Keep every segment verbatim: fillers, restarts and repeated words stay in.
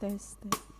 Tes, tes.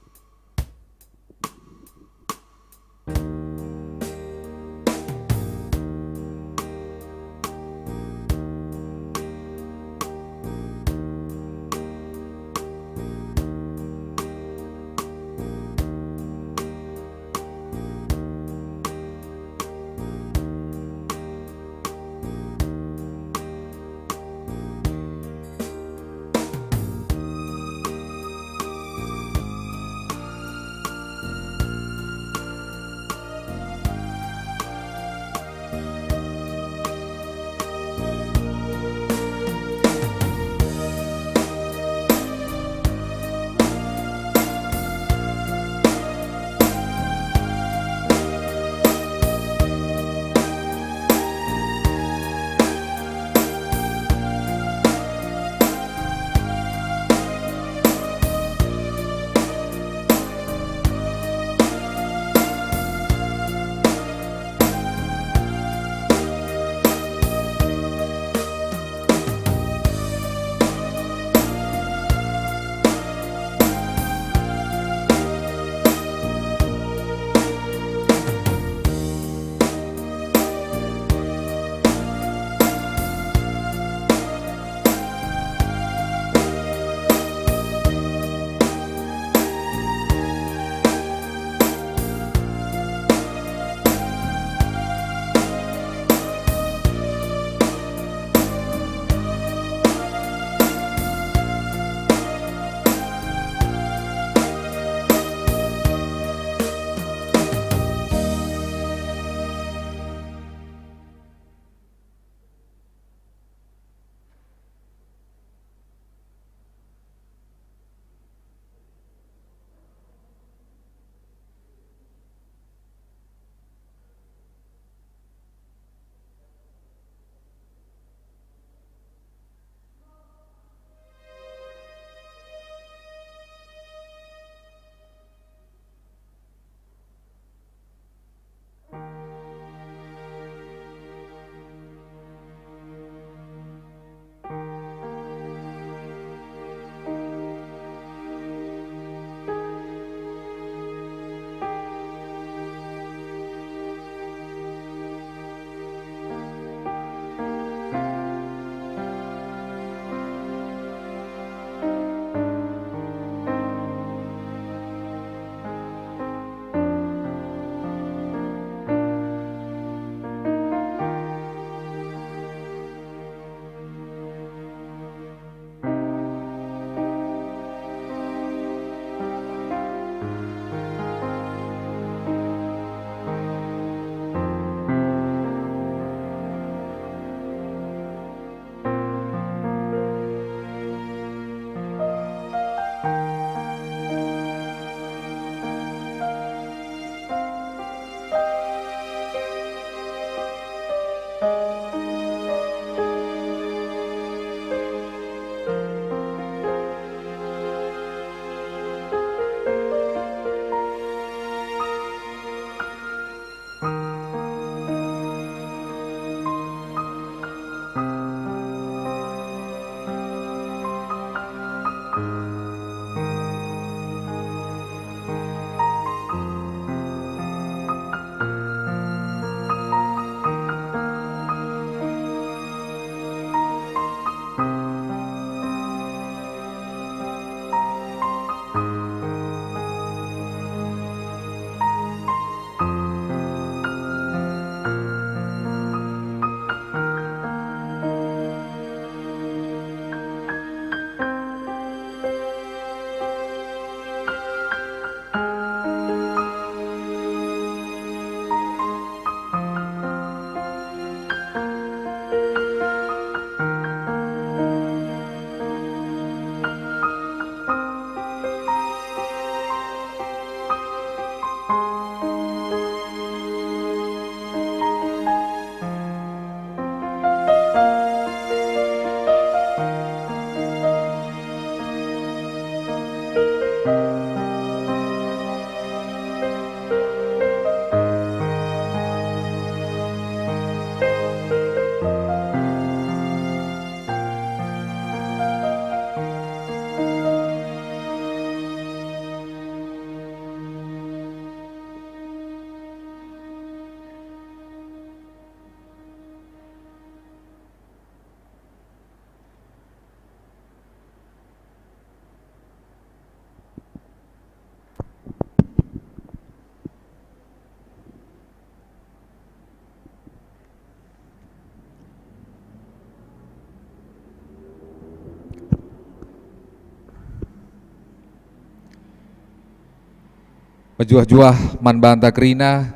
Mejuah-juah man banta kerina,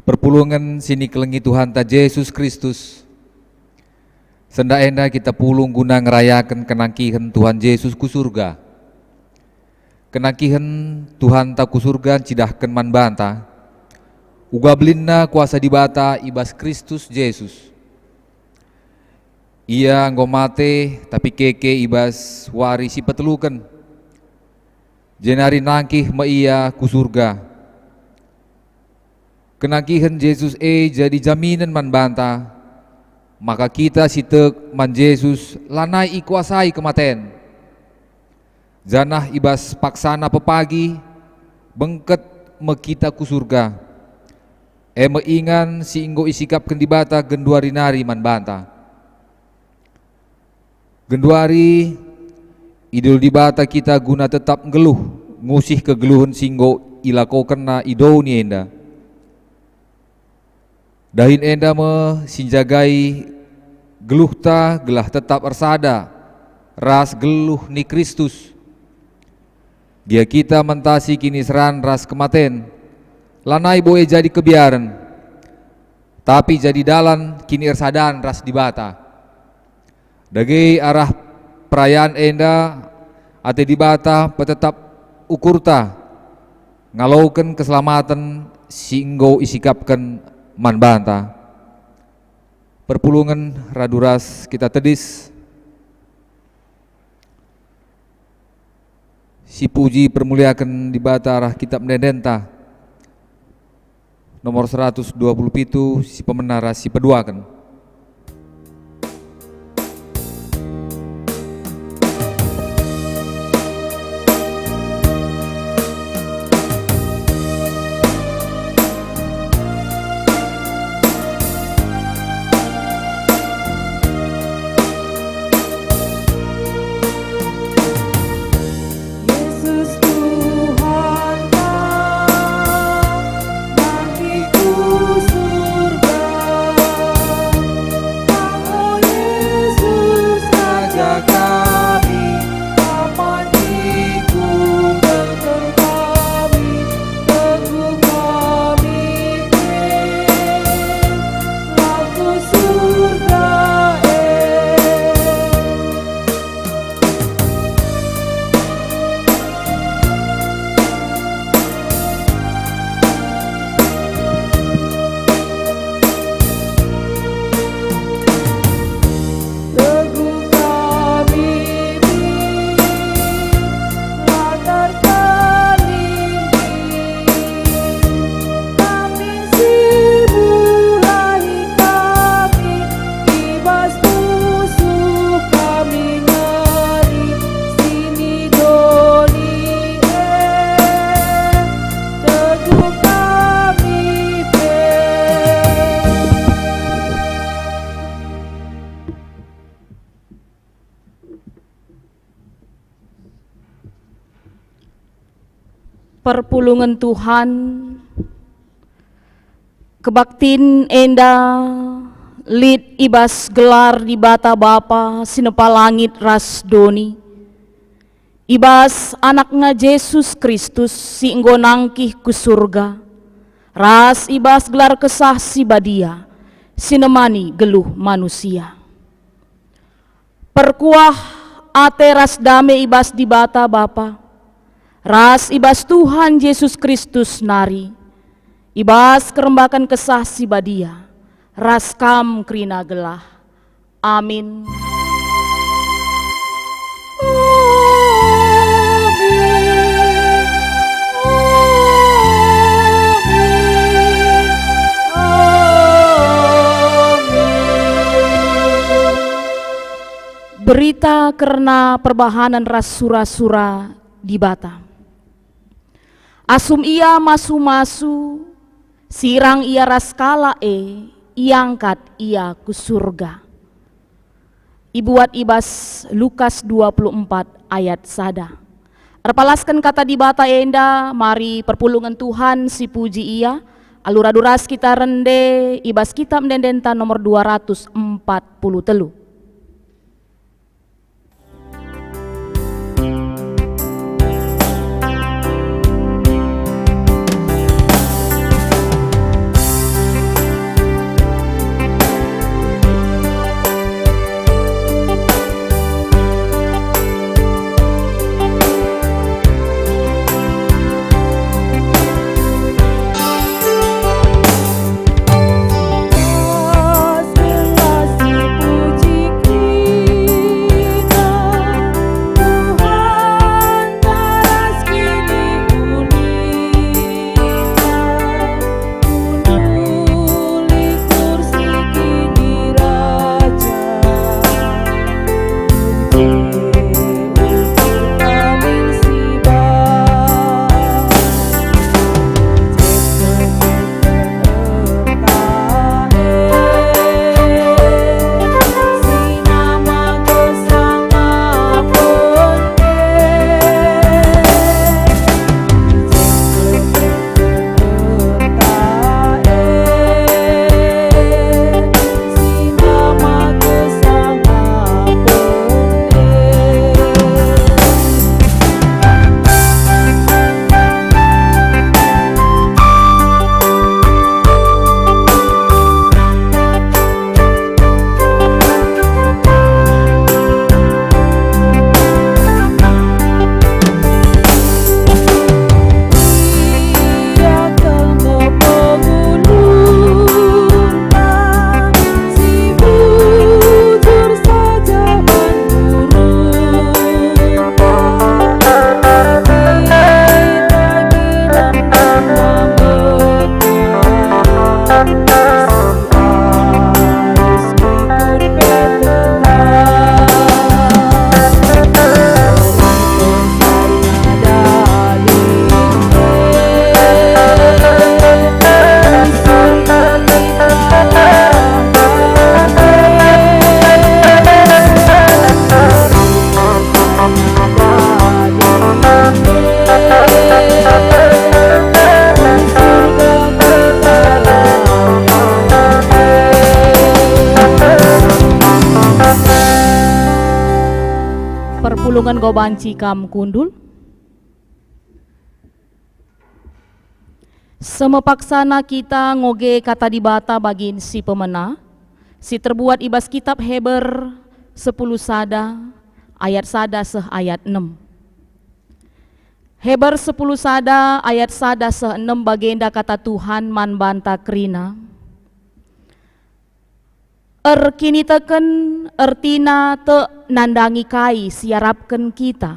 perpulungen si nikelengi Tuhanta Jesus Kristus. Sendah enda kita pulung guna ngerayaken kenangkihen Tuhan Jesus ku Surga. Kenangkihen Tuhanta ku Surga ncidahken man banta, uga belinna kuasa Dibata i bas Kristus Jesus. Ia enggo mate, tapi keke i bas wari si peteluken, jenari nangkih me Ia ku Surga. Kenangkihen Jesus e jadi jaminen man banta, maka kita si tek man Jesus lanai ikuasai kematen. Janah i bas paksana pepagi, bengket me kita ku Surga. E me ingan si enggo isikapken Dibata genduari nari man banta. Genduari, idilo Dibata kita guna tetap nggeluh, ngusih kegeluhen si enggo ilakokenNa i doni enda. Dahin enda me si njagai geluhta gelah tetap ersada ras geluh ni Kristus. Gia kita mentasi kiniseran ras kematen, lanai bo e jadi kebiaren, tapi jadi dalan kiniersadan ras Dibata. Dage arah perayan enda, ate Dibata petetap ukurta, ngaloken keselamaten si enggo isikapken man banta. Perpulungen radu ras kita tedis. Sipuji permuliaken Dibata arah Kitab Ende-endenta nomor seratus dua puluh pitu, si pemena ras si peduaken. Yesus Tuhanta, nangkih ku Surga. Kam, o Yesus, Raja kami, Bapa di ku, bengkel kami, teguh kami pe, lam ku Surga e. Teguh kami, la terkelingi. Kami si mulai kami, i bas pusuh kami nari, si ni doni e, teguh kami pe. Perpulungen Tuhan, kebaktin enda lit i bas gelar Dibata Bapa si nepa langit ras doni, i bas AnakNa Jesus Kristus si enggo nangkih ku Surga, ras i bas gelar Kesah Si Badia si nemani geluh manusia. Perkuah ate ras dame i bas Dibata Bapa, ras i bas Tuhan Jesus Kristus nari, i bas kerembaken Kesah Si Badia, ras kam kerina gelah. Amin. Berita kerna perbahanen ras sura-sura Dibata. Asum ia masu-masu, sirang ia ras kalak e, iangkat ia ku Surga. Ibuat i bas Lukas dua puluh empat ayat sada. Erpalasken Kata Dibata enda, mari perpulungen Tuhan sipuji Ia, alu radu ras kita rende i bas Kitab Ende-endenta nomor dua ratus empat puluh telu. Tungkan go banci kam kundul. Semepaksana kita ngoge Kata Dibata bagin si pemena, si terbuat i bas kitab Heber sepuluh sada ayat sada seh ayat enem. Heber sepuluh sada ayat sada seh enem bagenda Kata Tuhan man banta kerina, "Erkiniteken ertina tek nandangi kai si iarapken kita.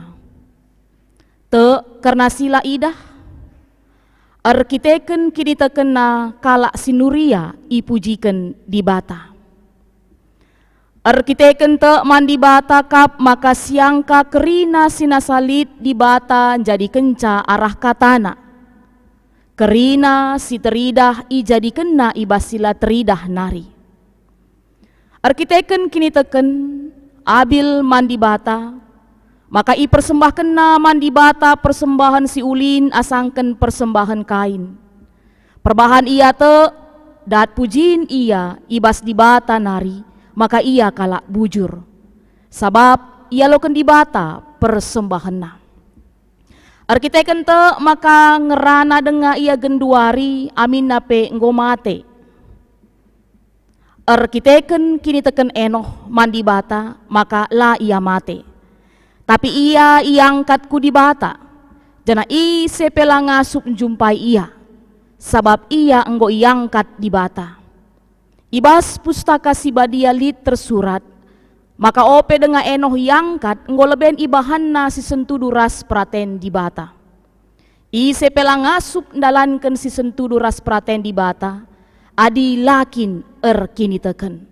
Tek kerna si la idah. Erkiteken kinitekenna kalak si nuria ipujiken Dibata. Erkiteken tek man Dibata kap maka siangka kerina si nasa lit Dibata njadikenca arah kataNa. Kerina si teridah ijadikenNa i bas si la teridah nari." Erkiteken kiniteken Abil man Dibata, maka ipersembahkenna man Dibata persembahen si ulin asangken persembahen Kain. Perbahan ia tek, dat pujin ia i bas Dibata nari, maka ia kalak bujur. Sabap ialoken Dibata persembahenna. Erkiteken tek maka ngerana denga ia genduari, aminna pe enggo mate. Erkiteken kiniteken Enoh man Dibata maka la ia mate, tapi ia iangkat ku Dibata, janah ise pe la ngasup njumpai ia, sabap ia enggo iangkat Dibata. I bas Pustaka Si Badia lit tersurat maka ope denga Enoh iangkat enggo leben ibahanna si sentudu ras peraten Dibata. Ise pe la ngasup ndalanken si sentudu ras peraten Dibata, adi la kin erkiniteken.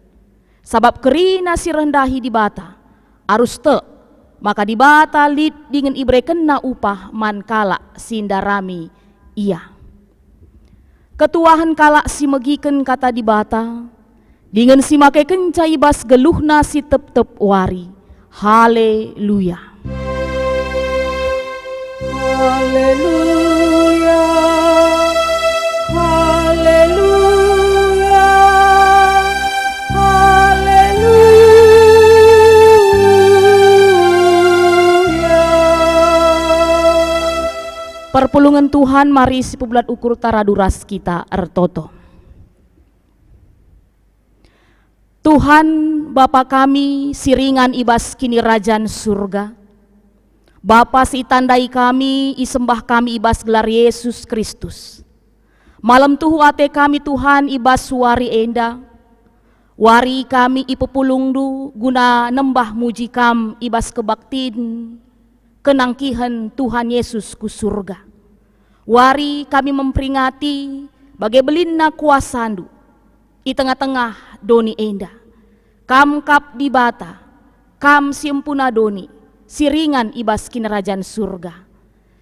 Sabap kerina si reh ndahi Dibata, arus tek maka Dibata lit dingen iberekenNa upah man kalak si ndarami Ia. Ketuahen kalak si megiken Kata Dibata, dingen si makekenca i bas geluhna si tep-tep wari. Haleluya! Haleluya! Haleluya! Haleluya! Perpulungen Tuhan, mari sipebulat ukurta radu ras kita ertoto. Tuhan, Bapa kami si ringan i bas Kinirajan Surga, Bapa si itandai kami, isembah kami i bas gelar Yesus Kristus. Malem tuhu ate kami, Tuhan, i bas wari enda. Wari kami ipepulungNdu guna nembah muji Kam i bas kebaktin kenangkihen Tuhan Yesus ku Surga. Wari kami memperingati bage belinna kuasaNdu i tengah-tengah doni enda. Kam kap Dibata, Kam si empuna doni, si ringan i bas Kinirajan Surga.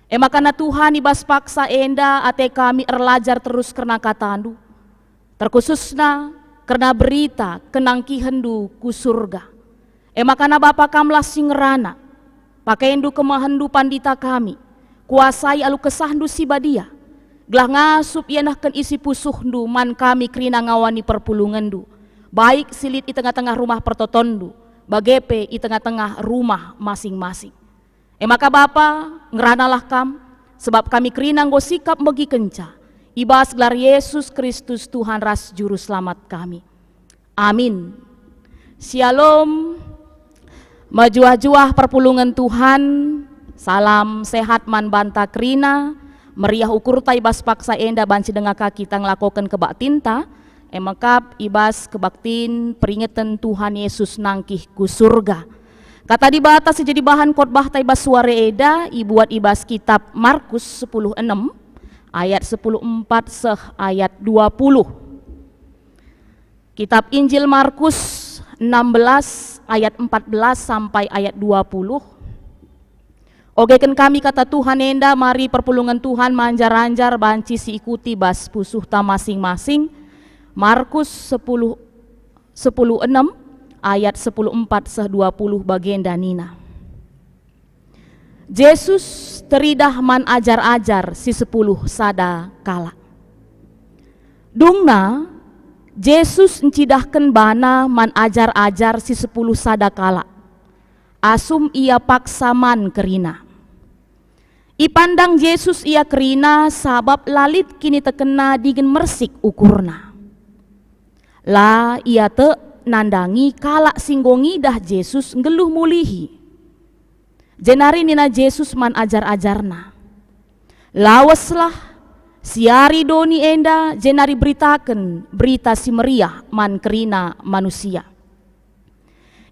E maka na Tuhan, i bas paksa enda ate kami erlajar terus kerna KataNdu, terkhususna kerna berita kenangkihenNdu ku Surga. E maka na Bapa, Kamlah si ngerana, pakaiNdu kemahenNdu pandita kami, kuasai alu KesahNdu si Badia, gelah ngasup ienehken isi pusuhNdu man kami kerina ngawani perpulungenNdu, baik si lit i tengah-tengah rumah pertotonndu, bage pe i tengah-tengah rumah masing-masing. E maka Bapa, ngeranalah Kam, sebab kami kerina enggo sikap megikenca, i bas gelar Yesus Kristus, Tuhan ras Juru Selamat kami. Amin. Syalom. Mejuah-juah perpulungen Tuhan. Salam sehat man banta kerina. Meriah ukurta i bas paksa enda banci denga ka kita ngelakoken kebaktinta, e mekap i bas kebaktin peringeten Tuhan Yesus nangkih ku Surga. Kata Dibata si jadi bahan khotbahta i bas wari eda ibuat i bas kitab Markus sepuluh enem ayat sepuluh empat seh ayat dua puluh. Kitab Injil Markus enam belas ayat empat belas sampai ayat dua puluh. Ogeken kami kata Tuhan enda, mari perpulungen Tuhan manjar-anjar banci siikuti bas pusuhta masing-masing. Markus sepuluh, sepuluh enem ayat sepuluh empat seh dua puluh bagenda nina, Jesus teridah man ajar-ajar si sepuluh sada kalak. Dungna, Jesus ncidahken bana man ajar-ajar si sepuluh sada kalak. Asum ia paksa man kerina. Ipandang Jesus ia kerina sabap la lit kinitekenna dingen mersik ukurna. La ia tek nandangi kalak si enggo ngidah Jesus nggeluh mulihi. Jenari nina Jesus man ajar-ajarNa, "Laweslah, siari doni enda jenari beritaken Berita Si Meriah man kerina manusia.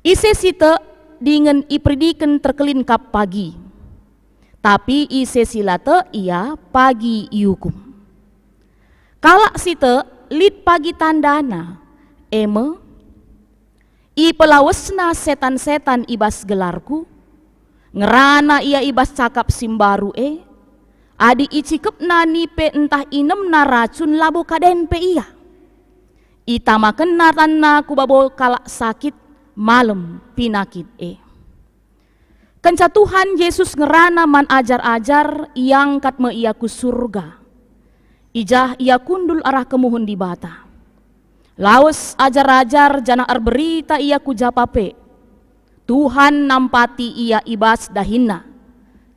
Ise si tek dingen iperidiken terkelin kap pagi, tapi ise si la tek ia pagi iukum. Kalak si tek lit pagi tandana, e me, ipelawesna setan-setan i bas gelarKu, ngerana ia i bas cakap si mbaru e, adi icikepna nipe ntah inemna racun labo kaden pe ia. Itamakenna tanna ku babo kalak sakit, malem pinakit e." Kenca Tuhan Jesus ngerana man ajar-ajar, iangkat me ia ku Surga. I jah ia kundul arah kemuhen Dibata. Lawes ajar-ajar janah erberita ia ku japa pe. Tuhan nampati ia i bas dahinna,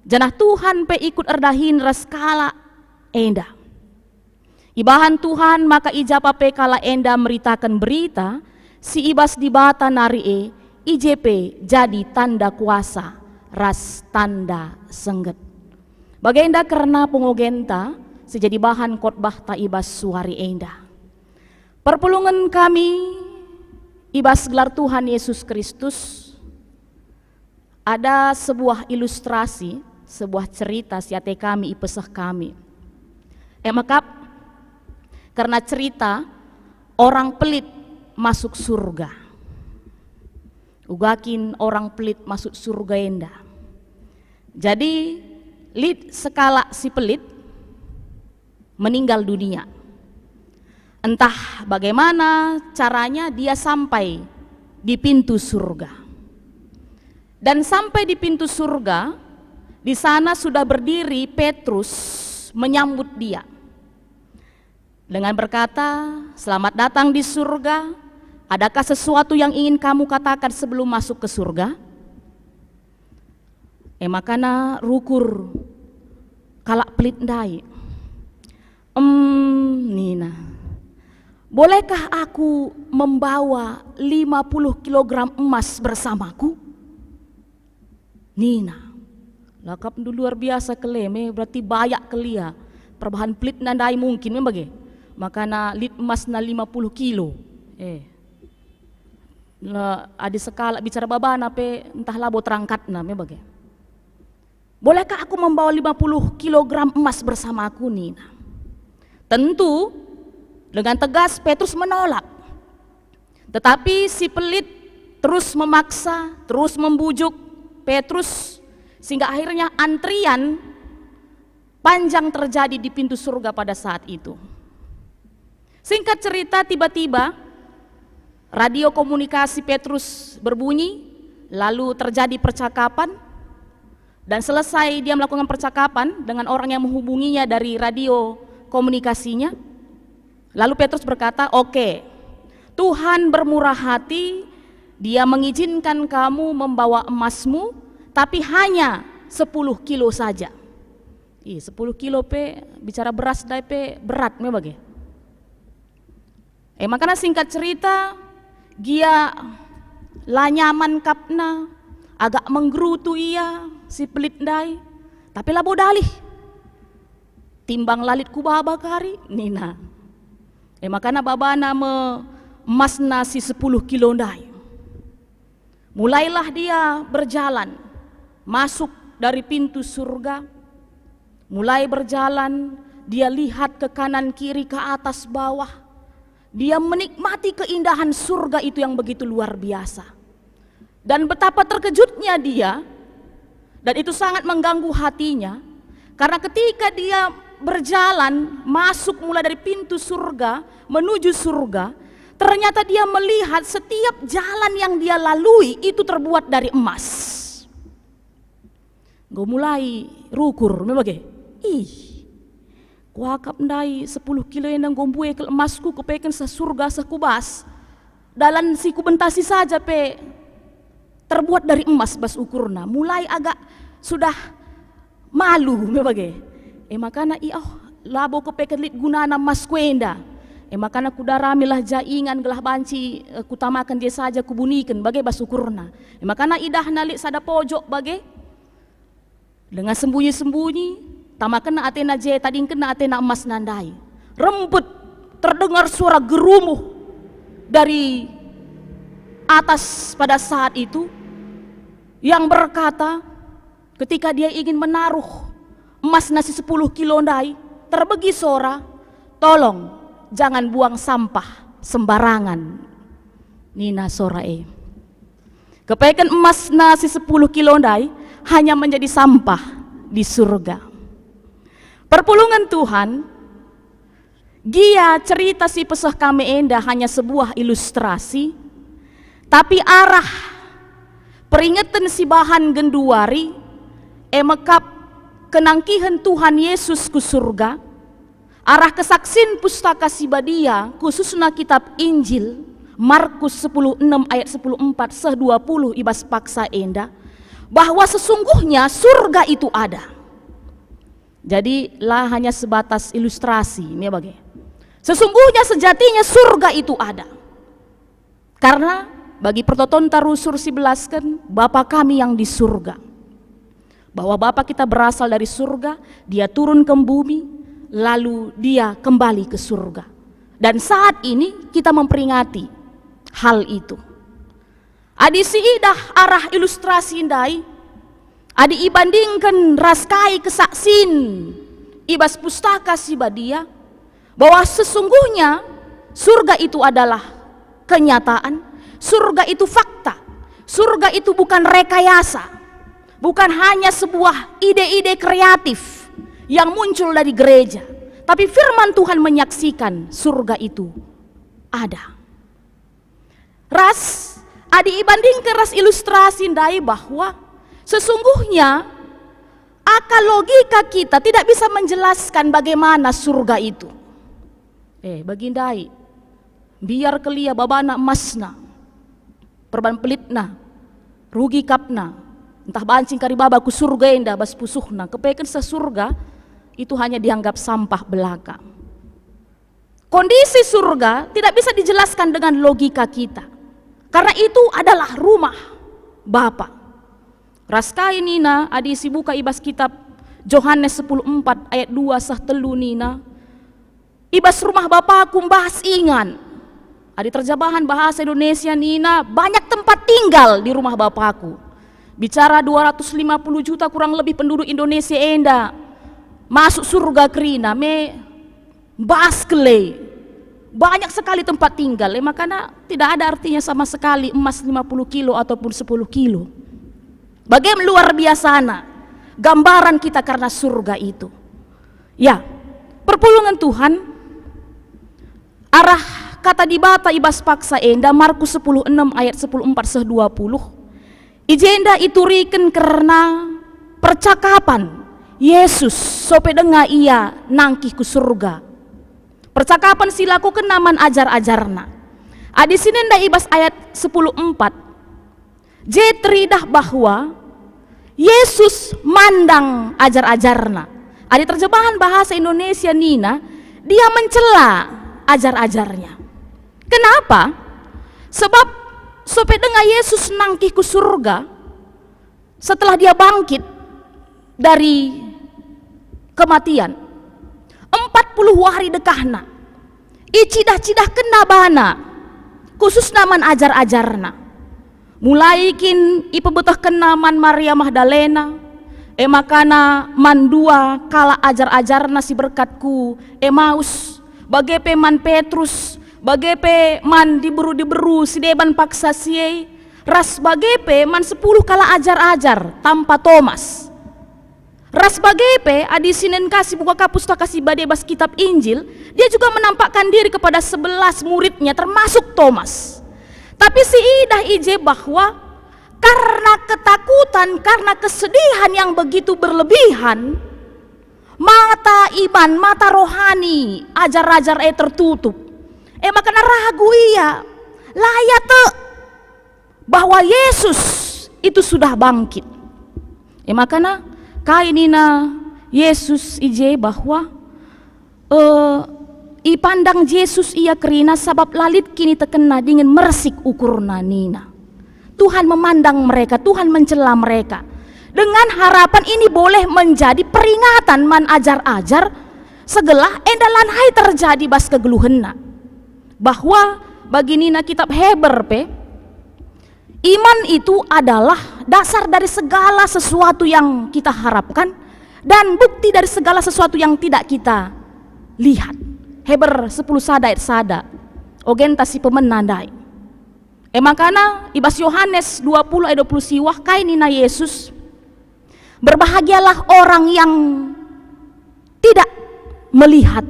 janah Tuhan pe ikut erdahin ras kalak enda. Ibahan Tuhan maka i japa pe kalak enda meritaken berita si i bas Dibata nari e, i je pe jadi tanda kuasa ras tanda sengget. Bagenda kerna pengogenta si jadi bahan khotbahta i bas suari enda. Perpulungen kami i bas gelar Tuhan Yesus Kristus, ada sebuah ilustrasi, sebuah cerita si ate kami ipeseh kami. E mekap kerna cerita orang pelit masuk surga. Uga kin orang pelit masuk surga enda? Jadi, lit sekalak si pelit meninggal dunia. Entah bagaimana caranya dia sampai di pintu surga. Dan sampai di pintu surga, di sana sudah berdiri Petrus menyambut dia dengan berkata, "Selamat datang di surga. Adakah sesuatu yang ingin kamu katakan sebelum masuk ke surga?" E makana rukur kalak pelit ndai. "Em," nina, "bolehkah aku membawa lima puluh kilogram emas bersamaku?" Nina, "Lakapndu luar biasa kal e me, berarti bayak kal ia. Perbahan pelitna ndai mungkin me bage. Makana lit emasna lima puluh kilo." Eh. La, adi sekalak bicara babana pe ntah labo terangkatna me bage. "Bolehkah aku membawa lima puluh kilogram emas bersamaku?" nina. Tentu dengan tegas Petrus menolak. Tetapi si pelit terus memaksa, terus membujuk Petrus, sehingga akhirnya antrian panjang terjadi di pintu surga pada saat itu. Singkat cerita, tiba-tiba radio komunikasi Petrus berbunyi, lalu terjadi percakapan, dan selesai dia melakukan percakapan dengan orang yang menghubunginya dari radio komunikasinya, lalu Petrus berkata, "Oke, Tuhan bermurah hati, Dia mengizinkan kamu membawa emasmu, tapi hanya sepuluh kilo saja." Ih, sepuluh kilo pe, bicara beras ndai pe berat me bage. E makana singkat cerita, gia la nyaman kapna, agak menggerutu ia si pelit ndai, tapi labo dalih. "Timbang la lit ku baba kari," nina. E makana babana me emasna si sepuluh kilo ndai. Mulailah dia berjalan, masuk dari pintu surga. Mulai berjalan, dia lihat ke kanan kiri, ke atas bawah. Dia menikmati keindahan surga itu yang begitu luar biasa. Dan betapa terkejutnya dia, dan itu sangat mengganggu hatinya, karena ketika dia berjalan masuk mulai dari pintu surga menuju surga, ternyata dia melihat setiap jalan yang dia lalui itu terbuat dari emas. Enggo mulai rukur me bage. Ih, kuakap ndai sepuluh kilo enda enggo mbue kal emasku, kupeken seh surga seh ku bas. Dalan si kubentasi saja pe terbuat dari emas bas ukurna, mulai agak sudah malu me bage. E makana i oh, labo kepeken lit gunana emas ku enda. E makana kudaramilah ja ingan gelah banci, eh, kutamaken je saja kubuniken bage bas ukurna. E makana idahna lit sada pojok bage. Denga sembunyi-sembunyi, tamakenna atena je, tadingkenna atena emasna ndai. Rembet, terdengar suara gerumu dari atas pada saat itu, yang berkata, ketika dia ingin menaruh emasna si sepuluh kilo ndai, terbegi sora, "Tolong, jangan buang sampah sembarangan," nina sora e. Kepeken emasna si sepuluh kilo ndai hanya menjadi sampah di surga. Perpulungen Tuhan, gia cerita si peseh kami enda hanya sebuah ilustrasi, tapi arah peringeten si bahan genduari, e mekap kenangkihen Tuhan Yesus ku surga, arah kesaksin Pustaka Si Badia, khususna kitab Injil, Markus sepuluh enem ayat sepuluh empat seh dua puluh i bas paksa enda, bahwa sesungguhnya surga itu ada. Jadi, la hanya sebatas ilustrasi, me bage. Sesungguhnya sejatinya surga itu ada. Karena bagi pertotonta rusur si belasken, Bapa kami yang di surga. Bahwa Bapa kita berasal dari surga, Dia turun ke bumi, lalu Dia kembali ke surga. Dan saat ini kita memperingati hal itu. Adi siidah arah ilustrasi ndai, adi ibandingken ras kai kesaksin i bas Pustaka Si Badia, bahwa sesungguhnya surga itu adalah kenyataan, surga itu fakta, surga itu bukan rekayasa, bukan hanya sebuah ide-ide kreatif yang muncul dari gereja, tapi firman Tuhan menyaksikan surga itu ada. Ras, adi ibandingken ras ilustrasi ndai bahwa sesungguhnya akal logika kita tidak bisa menjelaskan bagaimana surga itu. Eh, bagi ndai, mbiar kelia babana emasna, perban pelitna, rugi kapna, ntah banci kari baba ku surga enda bas pusuhna, kepeken seh surga itu hanya dianggap sampah belaka. Kondisi surga tidak bisa dijelaskan dengan logika kita, karena itu adalah rumah Bapa. Ras kai nina adi sibuka i bas kitab Johanes sepuluh empat ayat dua seh telu nina, "I bas rumah Bapaku mbas ingan." Adi terjemahan bahasa Indonesia nina, "Banyak tempat tinggal di rumah Bapaku." Bicara dua ratus lima puluh juta kurang lebih penduduk Indonesia enda masuk surga kerina me. Bas kele. Banyak sekali tempat tinggal, e, makana tidak ada artinya sama sekali emas lima puluh kilo ataupun sepuluh kilo. Bage luar biasana gambaran kita karena surga itu. Ya, perpulungen Tuhan, arah kata Dibata i bas paksa enda, Markus sepuluh enem ayat sepuluh empat seh dua puluh. I jenda ituriken kerna percakapan Yesus sope denga Ia nangkih ku surga. Percakapan si ilakokenNa man ajar-ajarNa. Adi sinenda i bas ayat sepuluh empat, je teridah bahwa Yesus mandang ajar-ajarNa. Adi terjemahan bahasa Indonesia nina, Dia mencela ajar-ajarNya. Kenapa? Sebab sope denga Yesus nangkih ku surga, setelah Dia bangkit dari kematian, empat puluh wari dekahna, icidah-cidahkenNa baNa, khususna man ajar-ajarNa. Mulai kin ipebetehkenNa man Maria Magdalena, e makana man dua kalak ajar-ajarNa si berkat ku Emaus, bage pe man Petrus, bage pe man diberu-diberu si deban paksa si e, ras bage pe man sepuluh kalak ajar-ajar tanpa Tomas. Ras bage pe, adi sinen ka sibuka ka Pustaka Si Badia bas kitab Injil, Dia juga menampakkan diri kepada sebelas murid-Nya, termasuk Tomas. Tapi siidah i je bahwa karena ketakutan, karena kesedihan yang begitu berlebihan, mata iman, mata rohani ajar-ajar e tertutup. E makana ragu ia, la ia tek bahwa Yesus itu sudah bangkit. E makana kai nina Yesus i je bahwa, eh, ipandang Jesus ia kerina sabap la lit kinitekenna dingen mersik ukurna nina. Tuhan memandang mereka, Tuhan mencela mereka. Dengan harapan ini boleh menjadi peringatan man ajar-ajar segelah enda lanai terjadi bas kegeluhenna. Bahwa bagi nina kitab Heber pe, iman itu adalah dasar dari segala sesuatu yang kita harapkan dan bukti dari segala sesuatu yang tidak kita lihat. Heber sepuluh sada ayat sada. Ogenta si pemena ndai. E makana i bas Yohanes dua puluh ayat dua puluh siwah kai nina Yesus, "Berbahagialah orang yang tidak melihat,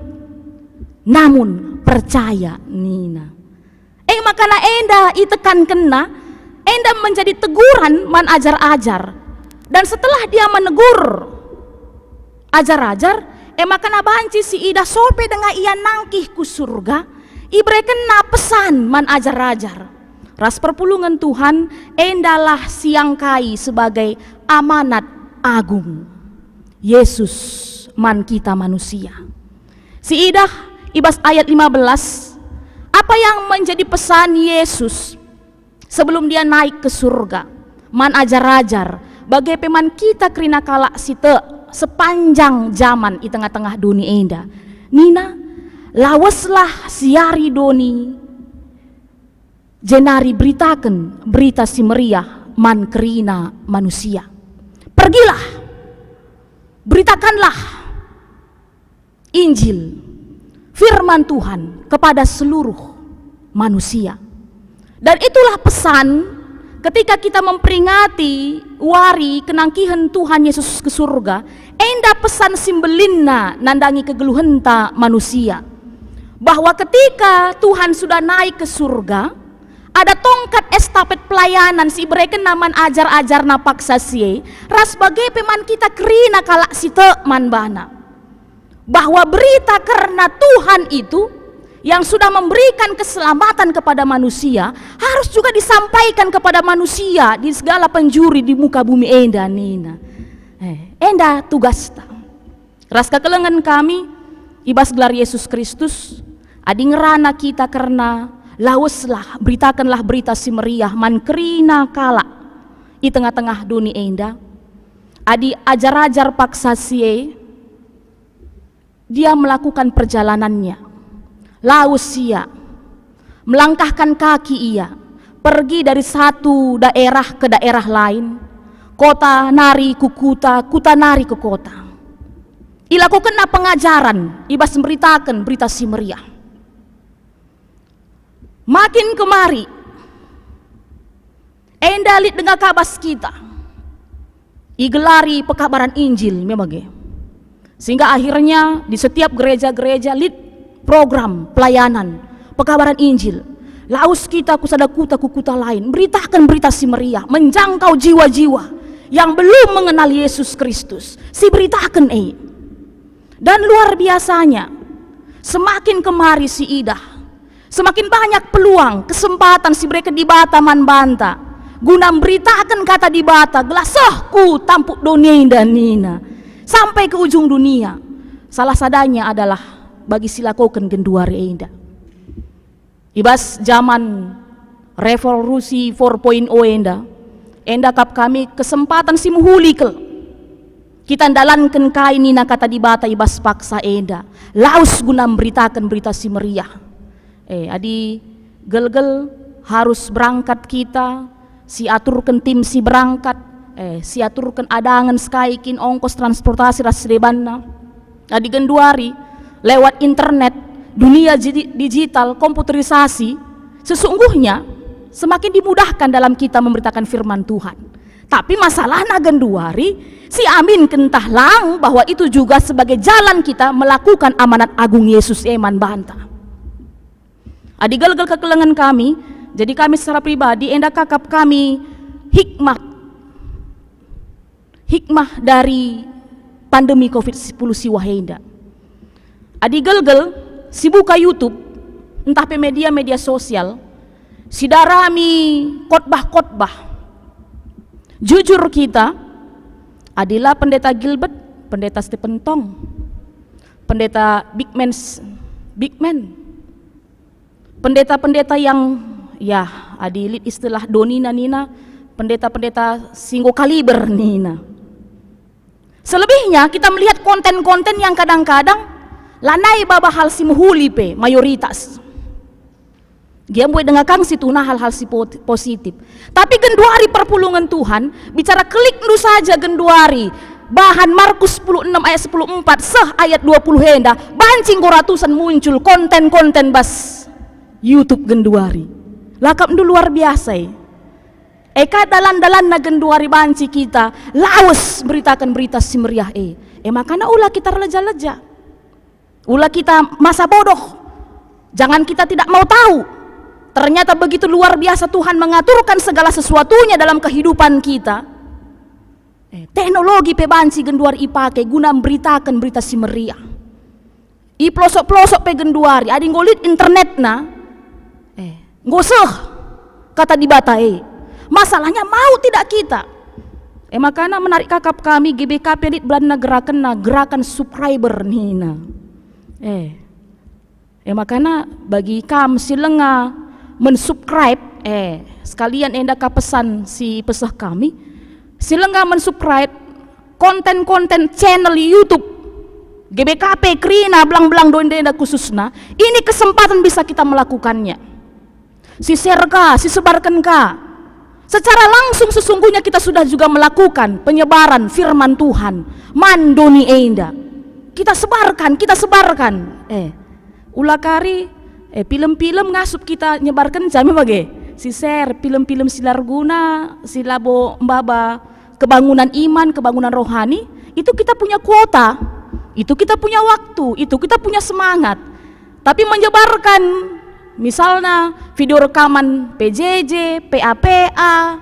namun percaya," nina. E makana enda itekankenna, enda menjadi teguran man ajar-ajar. Dan setelah dia menegur ajar-ajar, e makana banci siidah sope denga ia nangkih ku surga, iberekenna pesan man ajar-ajar. Ras perpulungen Tuhan, endalah siangkai sebagai amanat agung Yesus man kita manusia. Siidah i bas ayat lima belas, apa yang menjadi pesan Yesus sebelum dia naik ke surga man ajar-ajar, bage pe man kita kerina kalak si tek sepanjang jaman i tengah-tengah doni enda. Nina, "Laweslah siari doni, jenari beritaken Berita Si Meriah man kerina manusia. Pergilah, beritakanlah Injil, firman Tuhan kepada seluruh manusia." Dan itulah pesan ketika kita memperingati wari kenangkihen Tuhan Yesus ke surga, enda pesan si mbelinna nandangi kegeluhenta manusia. Bahwa ketika Tuhan sudah naik ke surga, ada tongkat estafet pelayanan si iberekenna man ajar-ajarna paksa si e, ras bage pe man kita kerina kalak si tek man bana. Bahwa berita kerna Tuhan itu yang sudah memberikan keselamatan kepada manusia harus juga disampaikan kepada manusia di segala penjuru di muka bumi enda nina. Eh, enda tugasta. Ras kekelengen kami i bas gelar Yesus Kristus, adi ngerana kita kerna, "Laweslah, beritakenlah Berita Si Meriah man kerina kalak i tengah-tengah doni enda." Adi ajar-ajar paksa si e, dia melakukan perjalanannya. Lawes ia, melangkahkan kaki ia, pergi dari satu daerah ke daerah lain, kota nari ku kuta, kuta nari ku kota. Ilakokenna pengajaran i bas mberitaken Berita Si Meriah. Makin kemari, enda lit denga ka bas kita igelari pekabaran Injil me bage. Sehingga akhirnya di setiap gereja-gereja lit program pelayanan pekabaran Injil. Lawes kita ku sada kuta, ku kuta lain, beritaken Berita Si Meriah, menjangkau jiwa-jiwa yang belum mengenal Yesus Kristus. Si beritaken e. Dan luar biasanya, semakin kemari si idah, semakin banyak peluang, kesempatan si bereken Dibata man banta guna mberitaken kata Dibata gelah seh ku tampuk doni enda nina, sampai ke ujung dunia. Salah sadanya adalah bagi si lakoken genduari enda. I bas jaman revolusi four point oh enda, enda kap kami kesempatan si mehuli kal. Kita ndalanken kai nina kata Dibata i bas paksa enda, lawes guna mberitaken Berita Si Meriah. Eh, adi gelgel harus berangkat kita, si aturken tim si berangkat, eh, si aturken adangen sekai kin ongkos transportasi ras debanna. Adi genduari, lewat internet, dunia jidi-, digital, komputerisasi, sesungguhnya semakin dimudahkan dalam kita memberitakan firman Tuhan. Tapi masalahna genduari, si aminken ntah lang bahwa itu juga sebagai jalan kita melakukan amanat agung Yesus e man banta. Adi gelgel kekelengen kami, jadi kami secara pribadi enda kakap kami hikmah, hikmah dari pandemi covid sepuluh siwah enda. Adi gelgel, si buka YouTube, ntah pe media-media sosial, si darami khotbah-khotbah, Jujur kita, adila Pendeta Gilbert, Pendeta Stephen Tong, Pendeta Big Man, Big Man, pendeta-pendeta yang, ya, adi lit istilah donina nina, pendeta-pendeta si enggo kaliber nina. Selebihnya kita melihat konten-konten yang kadang-kadang lanai baba hal si mehuli pe mayoritas. Gia mbue denga kang situhuna hal-hal si po-, positif. Tapi genduari perpulungen Tuhan, bicara klikndu saja genduari, bahan Markus sepuluh enam ayat sepuluh empat seh ayat dua puluh enda, banci enggo ratusan muncul konten-konten bas YouTube genduari. Lakapndu luar biasa e. E ka dalan-dalanna genduari banci kita lawes beritaken Berita Si Meriah e. E makana ula kita erleja-leja. Ula kita masa bodoh. Jangan kita tidak mau tahu. Ternyata begitu luar biasa Tuhan mengaturkan segala sesuatunya dalam kehidupan kita. Eh, teknologi pe banci genduari ipake guna mberitaken Berita Si Meriah. I pelosok-pelosok pe genduari, adi enggo lit internetna, eh, enggo seh Kata Dibata e. Masalahnya mau tidak kita. E makana menarik kakap kami G B K P lit belanna gerakenna, gerakan subscriber nina. Eh. E makana bagi kam si langa mensubscribe, eh, sekalian enda ka pesan si peseh kami, si langa mensubscribe konten-konten channel YouTube G B K P kerina belang-belang doni enda khususna, ini kesempatan bisa kita melakukannya. Si share ka, si sebarken ka. Secara langsung sesungguhnya kita sudah juga melakukan penyebaran firman Tuhan man doni enda. Kita sebarkan, kita sebarkan. Eh, ula kari, eh, pilem-pilem ngasup kita nyebarkenca me bage. Si share pilem-pilem si la erguna, si labo mbaba kebangunan iman, kebangunan rohani, itu kita punya kuota, itu kita punya waktu, itu kita punya semangat. Tapi menyebarkan, misalna, video rekaman P J J, P A P A,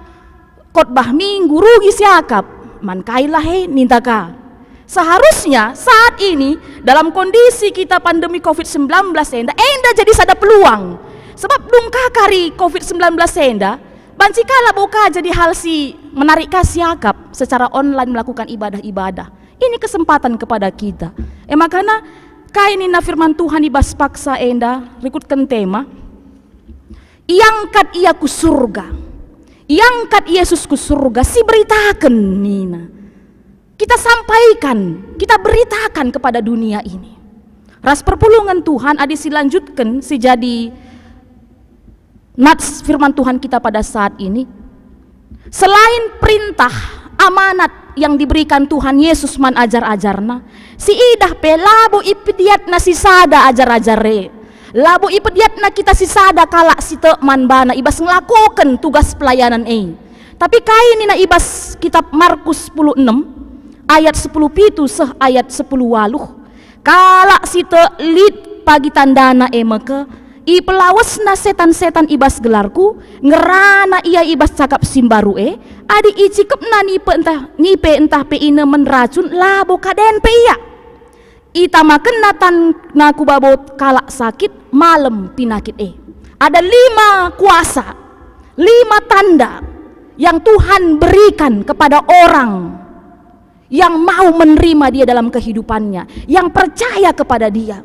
khotbah minggu, rugi siakap, man kailah e ninta ka. Seharusnya saat ini, dalam kondisi kita pandemi covid sembilan belas enda, enda jadi sada peluang. Sebab dung ka kari covid sembilan belas enda, banci ka labo ka jadi hal si menarik ka siakap secara online melakukan ibadah-ibadah. Ini kesempatan kepada kita. E makana kai nina firman Tuhan i bas paksa enda, rikutken tema, "Iangkat ia ku surga. Iangkat Yesus ku surga, siberitaken," nina. Kita sampaikan, kita beritakan kepada dunia ini. Ras perpulungen Tuhan adi silanjutken si jadi nats firman Tuhan kita pada saat ini. Selain perintah amanat yang diberikan Tuhan Yesus man ajar-ajarNa, siidah pe labo ipediatNa sisada ajar-ajar e. Labo ipediatNa kita sisada kalak si tek man baNa i bas ngelakoken tugas pelayanan e. Tapi kai nina i bas kitab Markus sepuluh enem ayat sepuluh pitu seh ayat sepuluh waluh, "Kalak si tek lit pagi tandana e meke, ipelawesna setan-setan i bas gelarKu, ngerana ia i bas cakap si mbaru e, adi icikepna nipe ntah, nipe ntah pe inemen racun, labo kaden pe ia. Itamakenna tanna ku babo kalak sakit, malem pinakit e." Ada lima kuasa, lima tanda yang Tuhan berikan kepada orang yang mau menerima Dia dalam kehidupannya, yang percaya kepada Dia.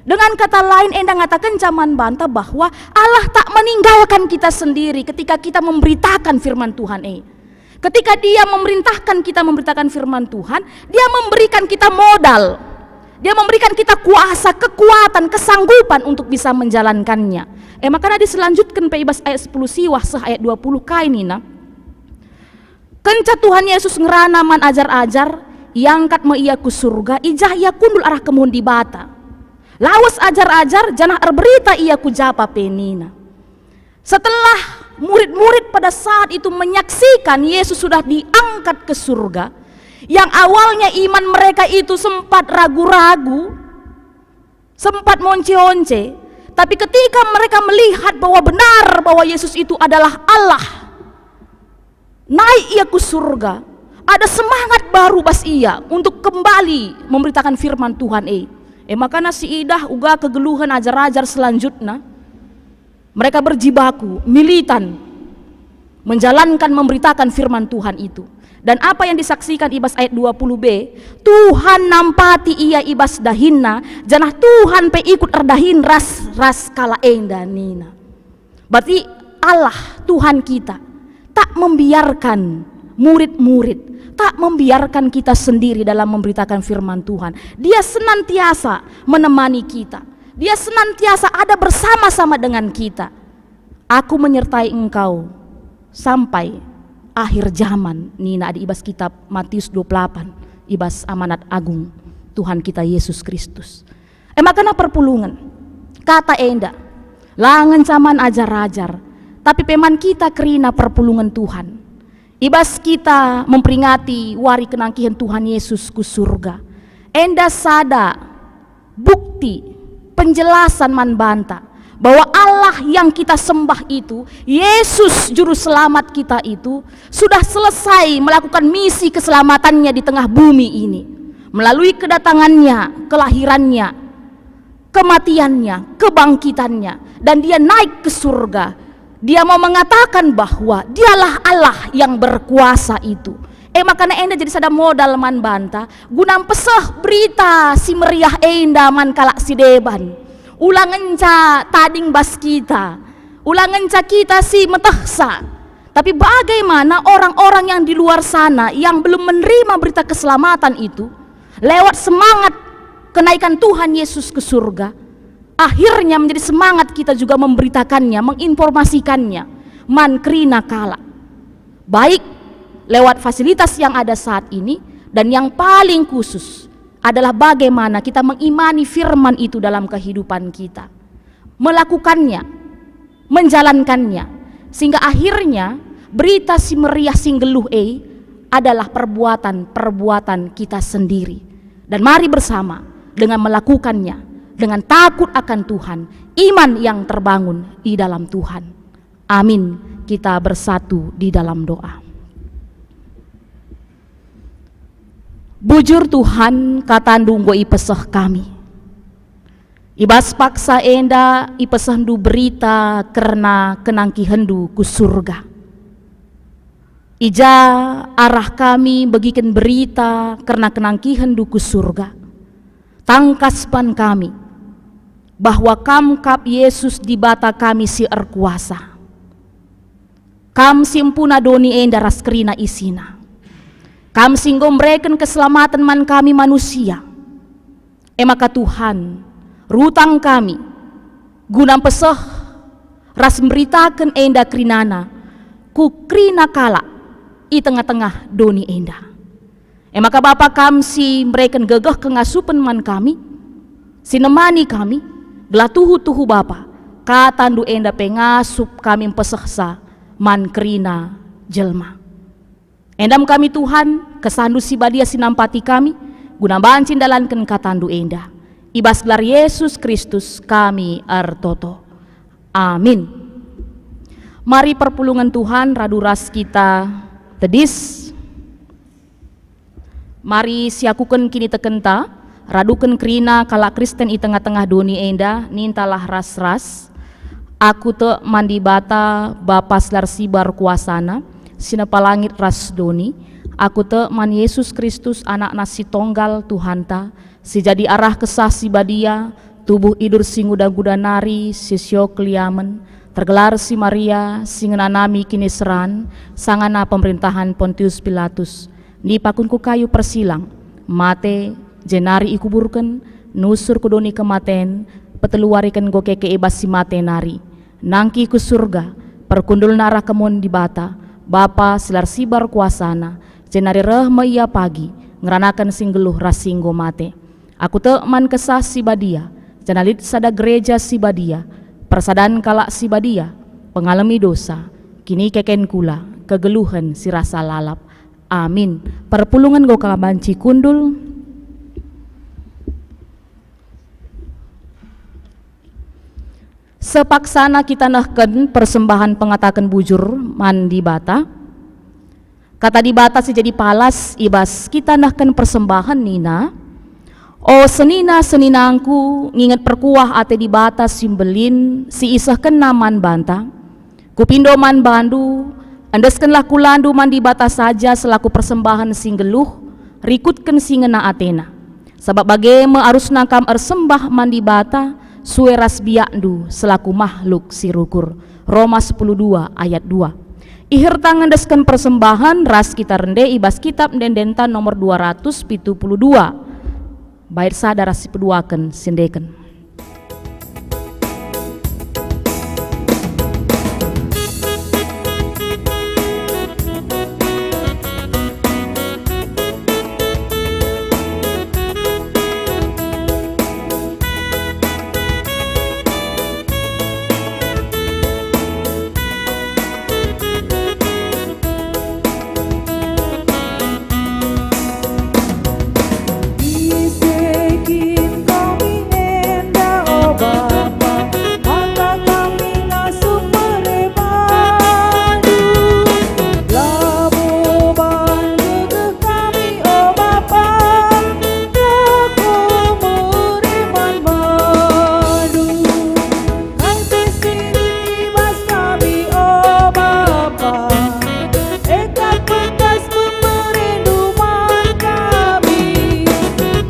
Dengan kata lain, enda ngatakenca man banta bahwa Allah tak meninggalkan kita sendiri ketika kita memberitakan firman Tuhan e. Ketika Dia memerintahkan kita memberitakan firman Tuhan, Dia memberikan kita modal. Dia memberikan kita kuasa, kekuatan, kesanggupan untuk bisa menjalankannya. E makana diselanjutken pe i bas ayat sepuluh siwah seh ayat dua puluh kai nina, "Kenca Tuhan Yesus ngerana man ajar-ajar, iangkat me Ia ku surga, i jah Ia kundul arah kemuhen Dibata. Lawes ajar-ajar, janah erberita Ia ku japa pe," nina. Setelah murid-murid pada saat itu menyaksikan Yesus sudah diangkat ke surga, yang awalnya iman mereka itu sempat ragu-ragu, sempat monce-once, tapi ketika mereka melihat bahwa benar bahwa Yesus itu adalah Allah, naik Ia ku surga, ada semangat baru bas ia untuk kembali memberitakan firman Tuhan e. E makana siidah uga kegeluhen ajar-ajar selanjutna. Mereka berjibaku, militan. menjalankan, memberitakan firman Tuhan itu. Dan apa yang disaksikan i bas ayat dua puluh b, Tuhan nampati ia i bas dahinna, janah Tuhan pe ikut erdahin ras, ras kalak enda nina. Berarti Allah, Tuhan kita, tak membiarkan murid-murid, tak membiarkan kita sendiri dalam memberitakan firman Tuhan. Dia senantiasa menemani kita. Dia senantiasa ada bersama-sama dengan kita. "Aku menyertai engkau sampai akhir zaman," nina adi i bas kitab Matius dua puluh delapan, i bas amanat agung Tuhan kita Yesus Kristus. E maka perpulungen, kata enda la ngenca man ajar-ajar, tapi pe man kita kerina perpulungen Tuhan. I bas kita memperingati wari kenangkihen Tuhan Yesus ku surga, enda sada bukti, penjelasan man banta bahwa Allah yang kita sembah itu, Yesus Juru Selamat kita itu, sudah selesai melakukan misi keselamatannya di tengah bumi ini melalui kedatangannya, kelahirannya, kematiannya, kebangkitannya, dan dia naik ke surga. Dia mau mengatakan bahwa dialah Allah yang berkuasa itu. E maka enda jadi sada modal man banta guna mpeseh berita si meriah enda man kalak si deban. Ula ngenca tading bas kita, ula ngenca kita si metehsa. Tapi bagaimana orang-orang yang di luar sana yang belum menerima berita keselamatan itu, lewat semangat kenaikan Tuhan Yesus ke surga, akhirnya menjadi semangat kita juga memberitakannya, menginformasikannya man kerina kalak, baik lewat fasilitas yang ada saat ini, dan yang paling khusus adalah bagaimana kita mengimani firman itu dalam kehidupan kita, melakukannya, menjalankannya, sehingga akhirnya berita si meriah si nggeluh e adalah perbuatan-perbuatan kita sendiri. Dan mari bersama dengan melakukannya, dengan takut akan Tuhan, iman yang terbangun di dalam Tuhan. Amin. Kita bersatu di dalam doa. Bujur Tuhan, kataNdu enggo ipeseh kami. I bas paksa enda ipesehndu berita kerna kenangkihenNdu ku surga. I ja arah kami begiken berita kerna kenangkihenNdu ku surga, tangkas man kami bahwa Kam kap Yesus Dibata kami si erkuasa. Kam si empuna doni enda ras kerina isina. Kam si enggo mereken keselamaten man kami manusia. E maka Tuhan, rutang kami guna mpeseh ras mberitaken enda kerinana ku kerina kalak i tengah-tengah doni enda. E maka Bapa, Kam si mereken gegeh kengasupen man kami, si nemani kami, gelah tuhu-tuhu Bapa, kataNdu enda pe ngasup kami mpesehsa man kerina jelma. Enda me kami Tuhan, kesahndu si badia si nampati kami, guna banci ndalanken kataNdu enda. I bas gelar Yesus Kristus kami ertoto. Amin. Mari perpulungen Tuhan radu ras kita tedis. Mari siakuken kinitekenta, raduken kerina kalak Kristen i tengah-tengah doni enda, nintalah ras-ras. Aku tek man Dibata, Bapa si la ersibar kuasana, si nepa langit ras doni. Aku tek man Yesus Kristus, AnakNa si Tonggal, Tuhanta, si jadi arah Kesah Si Badia, tubuh idur si nguda-nguda nari, si sio keliamen, tergelar si Maria, si ngenanami kiniseran, sangana pemerintahan Pontius Pilatus, ndipakun ku kayu persilang, mate, jenari ikuburken, nusur ku doni kematen, petelu wariken enggo keke i bas si mate nari. Nangkih ku surga, perkundulna arah kemuen Dibata, Bapa si la ersibar kuasana, jenari reh me Ia pagi, ngeranaken si nggeluh ras si enggo mate. Aku tek man Kesah Si Badia, janah lit sada gereja si badia, persadan kalak si badia, pengalemi dosa, kinikeken kula, kegeluhen si rasa lalap. Amin. Perpulungen enggo ka banci kundul. Sepaksana kita nehken persembahen pengataken bujur man Dibata. Kata Dibata si jadi palas i bas kita nehken persembahen nina, "O senina-seninangku, nginget perkuah ate Dibata si mbelin si isehkenNa man banta. Kupindo man bandu, Endeskenlah kulandu man Dibata saja selaku persembahen si nggeluh, rikutken si ngena ateNa. Sabap bage me arusna kam ersembah man Dibata, sue ras biakndu selaku mahluk si rukur. Roma sepuluh dua ayat dua. Iherta ngendesken persembahen ras kita rende i bas Kitab Ende-endenta nomor dua ratus pitu puluh dua. Bait sada ras si peduaken, siendeken. Ise kin kami enda, o Bapa, maka kami ngasup mere bandu? Labo bandu kami, o Bapa, lako mere man bandu. Kai pe si lit i bas kami, o Bapa, e kap bekas pemerendu man kami.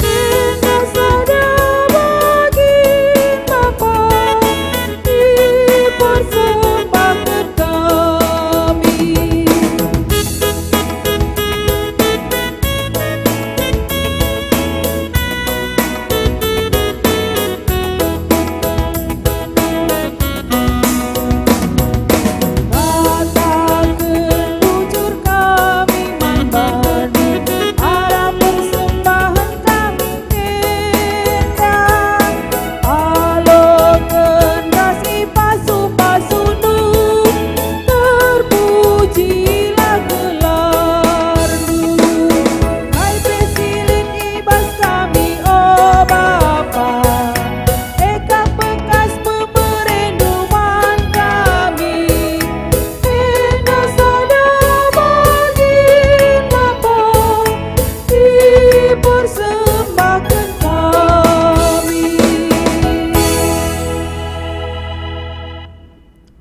Enda sada bagin Bapa, ipersembahken kami. Kataken bujur kami man bandu, arah persembahen kami enda, aloken ras ipasu-pasundu, terpujilah gelarNdu. Kai pe si lit i bas kami, o Bapa, e kap bekas pemerendu man kami. Enda sada bagin Bapa, ipersembahken kami.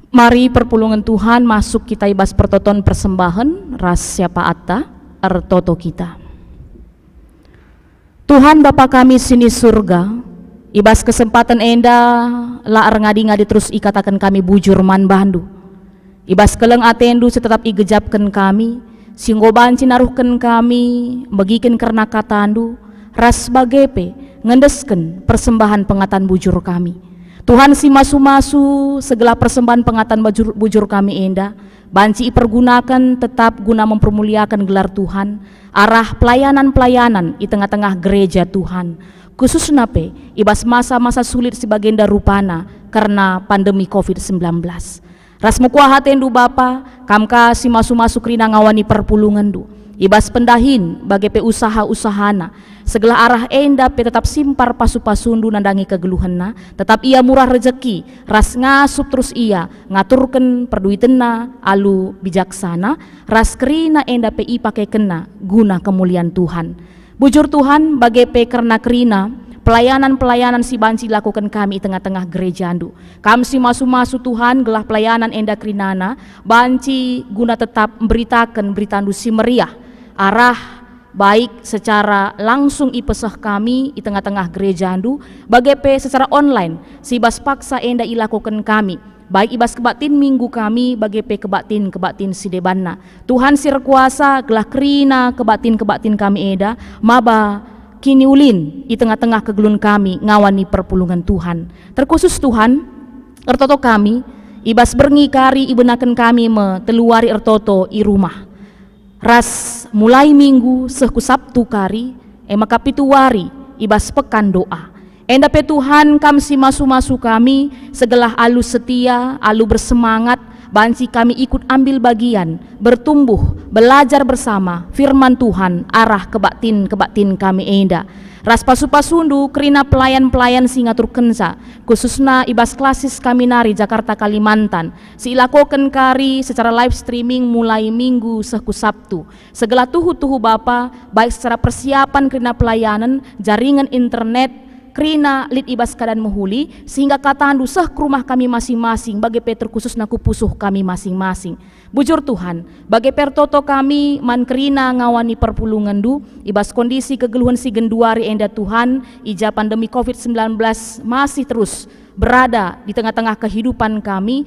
Mari perpulungen Tuhan masuk kita i bas pertoton persembahen ras siapa atta, ertoto kita. Tuhan Bapa kami si ni Surga, i bas kesempaten enda la erngadi-ngadi terus ikataken kami bujur man bandu. I bas keleng atendu si tetap igejapken kami, si enggo banci naruhken kami megiken kerna katandu, ras bage pe ngendesken persembahen pengatan bujur kami. Tuhan si masu-masu, segelah persembahen pengatan bujur, bujur kami enda, banci ipergunaken tetap guna mempermuliaken gelar Tuhan, arah pelayanan-pelayanan i tengah-tengah gereja Tuhan, khususna pe i bas masa-masa sulit si bagenda rupana kerna pandemi covid sembilan belas. Ras mekuah atendu Bapa, Kam ka si masu-masu kerina ngawani perpulungenndu, i bas pendahin bage pe usaha-usahana, segelah arah enda pe tetap simpar pasu-pasundu nandangi kegeluhenna, tetap ia murah rejeki, ras ngasup terus ia ngaturken perduitenna alu bijaksana, ras kerina enda pe ipakekenna guna kemulian Tuhan. Bujur Tuhan, bage pe kerna kerina pelayanan-pelayanan si banci ilakoken kami i tengah-tengah gerejaNdu. Kam si masu-masu Tuhan, gelah pelayanan enda kerinana banci guna tetap mberitaken beritandu si meriah, arah baik secara langsung ipeseh kami i tengah-tengah gerejaNdu, bage pe secara online si bas paksa enda ilakoken kami, baik i bas kebaktin minggu kami, bage pe kebaktin-kebaktin si debanna. Tuhan si erkuasa, gelah kerina kebaktin-kebaktin kami eda maba kiniulin i tengah-tengah kegeluhen kami ngawani perpulungen Tuhan. Terkhusus Tuhan, ertoto kami, i bas berngi kari ibenaken kami me telu wari ertoto i rumah. Ras mulai Minggu seh ku Sabtu kari, e maka pitu wari i bas pekan doa. Enda pe Tuhan, Kam si masu-masu kami, segelah alu setia, alu bersemangat, banci kami ikut ambil bagian, bertumbuh, belajar bersama firman Tuhan arah kebaktin-kebaktin kami enda. Ras pasu-pasundu kerina pelayan-pelayan si ngaturkenca, khususna i bas klasis kami nari Jakarta Kalimantan, si ilakoken kari secara live streaming mulai Minggu seh ku Sabtu. Segelah tuhu-tuhu Bapa, baik secara persiapan kerina pelayanan, jaringan internet, kerina lit i bas keadaan mehuli, sehingga katandu seh ku rumah kami masing-masing, bage pe terkhususna ku pusuh kami masing-masing. Bujur Tuhan, bage pe ertoto kami man kerina ngawani perpulungenndu, i bas kondisi kegeluhen si genduari enda Tuhan, i ja pandemi covid sembilan belas masih terus berada di tengah-tengah kehidupan kami,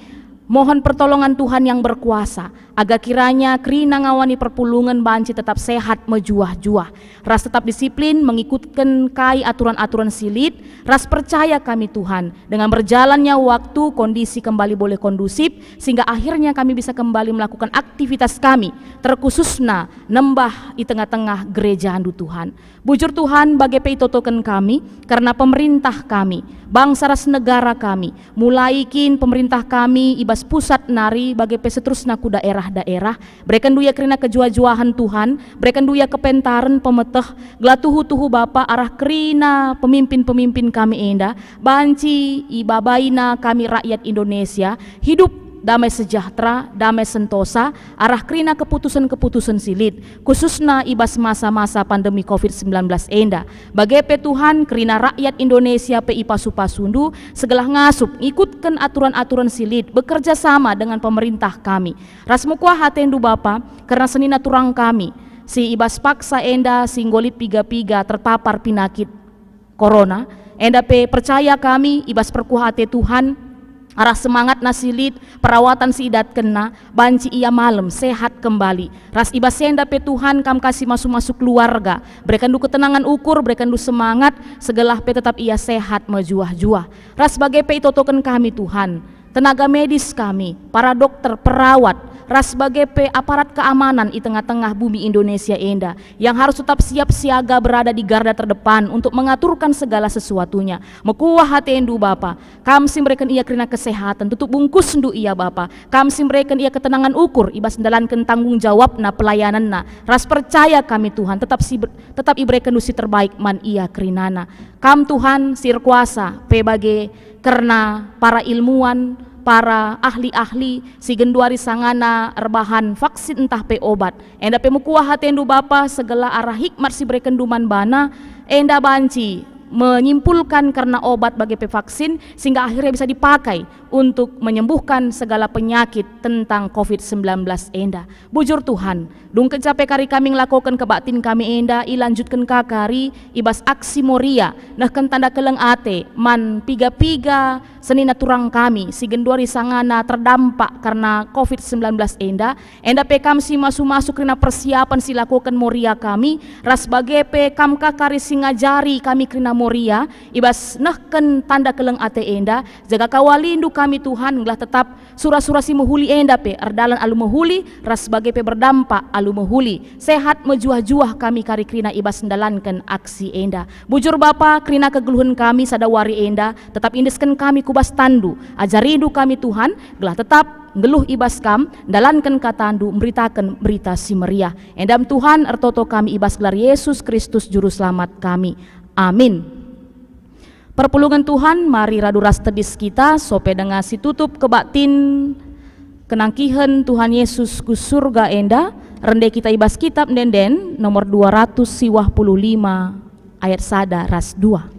mohon pertolongan Tuhan yang berkuasa, agar kiranya kerina ngawani perpulungen banci tetap sehat mejuah-juah, ras tetap disiplin mengikutken kai aturan-aturan si lit, ras percaya kami Tuhan, dengan berjalannya waktu kondisi kembali boleh kondusif, sehingga akhirnya kami bisa kembali melakukan aktivitas kami, terkhususna nembah i tengah-tengah gerejandu Tuhan. Bujur Tuhan, bage pe itotoken kami, kerna pemerintah kami, bangsa ras negara kami, mulai kin pemerintah kami i bas pusat nari, bage pe seterusna ku daerah-daerah. Berekenndu ia kerina kejuah-juahen Tuhan, berekenndu ia kepentaren pemeteh, gelah tuhu-tuhu Bapa arah kerina pemimpin-pemimpin kami enda, banci ibabaina kami rakyat Indonesia, hidup damai sejahtera, damai sentosa, arah kerina keputusen-keputusen si lit, khususna i bas masa-masa pandemi covid sembilan belas enda. Bage pe Tuhan, kerina rakyat Indonesia pe ipasu-pasundu, segelah ngasup ngikutken aturan-aturan si lit, bekerja sama dengan pemerintah kami. Ras mekuah atendu Bapa, kerna senina turang kami, si i bas paksa enda si enggo lit piga-piga terpapar pinakit korona, enda pe percaya kami i bas perkuah ate Tuhan, arah semangatna si lit, perawatan si idatkenna, banci ia malem, sehat kembali. Ras i bas enda pe Tuhan, kam kasih masu-masu keluarga, berekenndu ketenangan ukur, berekenndu semangat, segelah pe tetap ia sehat mejuah-juah. Ras bage pe itotoken kami Tuhan, tenaga medis kami, para dokter, perawat, ras bage pe aparat keamanan i tengah-tengah bumi Indonesia enda, yang harus tetap siap siaga berada di garda terdepan untuk mengaturkan segala sesuatunya. Mekuah atendu Bapa, kam si mereken ia kerina kesehatan, tutup bungkusndu ia Bapa, kam si mereken ia ketenangan ukur i bas ndalanken tanggung jawabna, pelayanenna, ras percaya kami Tuhan, tetap si ber-, tetap iberekenndu si terbaik man ia kerinana. Kam Tuhan si erkuasa pe bage kerna para ilmuwan, para ahli-ahli si genduari sangana erbahan vaksin ntah pe obat. Enda pe mekuah atendu Bapa, segelah arah hikmat si berekenndu man bana, enda banci menyimpulkan kerna obat bage pe vaksin, sehingga akhirnya bisa dipakai untuk menyembuhkan segala penyakit tentang covid sembilan belas enda. Bujur Tuhan, dung kenca pe kari kami ngelakoken kebaktin kami enda, ilanjutken ka kari i bas aksi Moria, nehken tanda keleng ate man piga-piga senina turang kami si genduari sangana terdampak kerna covid sembilan belas enda. Enda pe kam si masu-masu kerina persiapan si lakoken Moria kami, ras bage pe kam ka kari si ngajari kami kerina Moria, i bas nehken tanda keleng ate enda, jaga kawalindu kami Tuhan, gelah tetap sura-sura si mehuli enda pe erdalan alu mehuli, ras bage pe berdampak alu mehuli, sehat mejuah-juah kami kari kerina i bas ndalanken aksi enda. Bujur Bapa, kerina kegeluhen kami sada wari enda, tetap iendesken kami ku bas tanNdu. Ajarindu kami Tuhan, gelah tetap nggeluh i bas Kam, ndalanken kataNdu, mberitaken Berita Si Meriah. Enda me Tuhan, ertoto kami i bas gelar Yesus Kristus Juru Selamat kami. Amin. Perpulungen Tuhan, mari radu ras tedis kita, sope denga si tutup kebaktin kenangkihen Tuhan Yesus ku surga enda, rende kita i bas Kitab Ende-enden nomor dua ratus siwah puluh lima, ayat sada ras dua.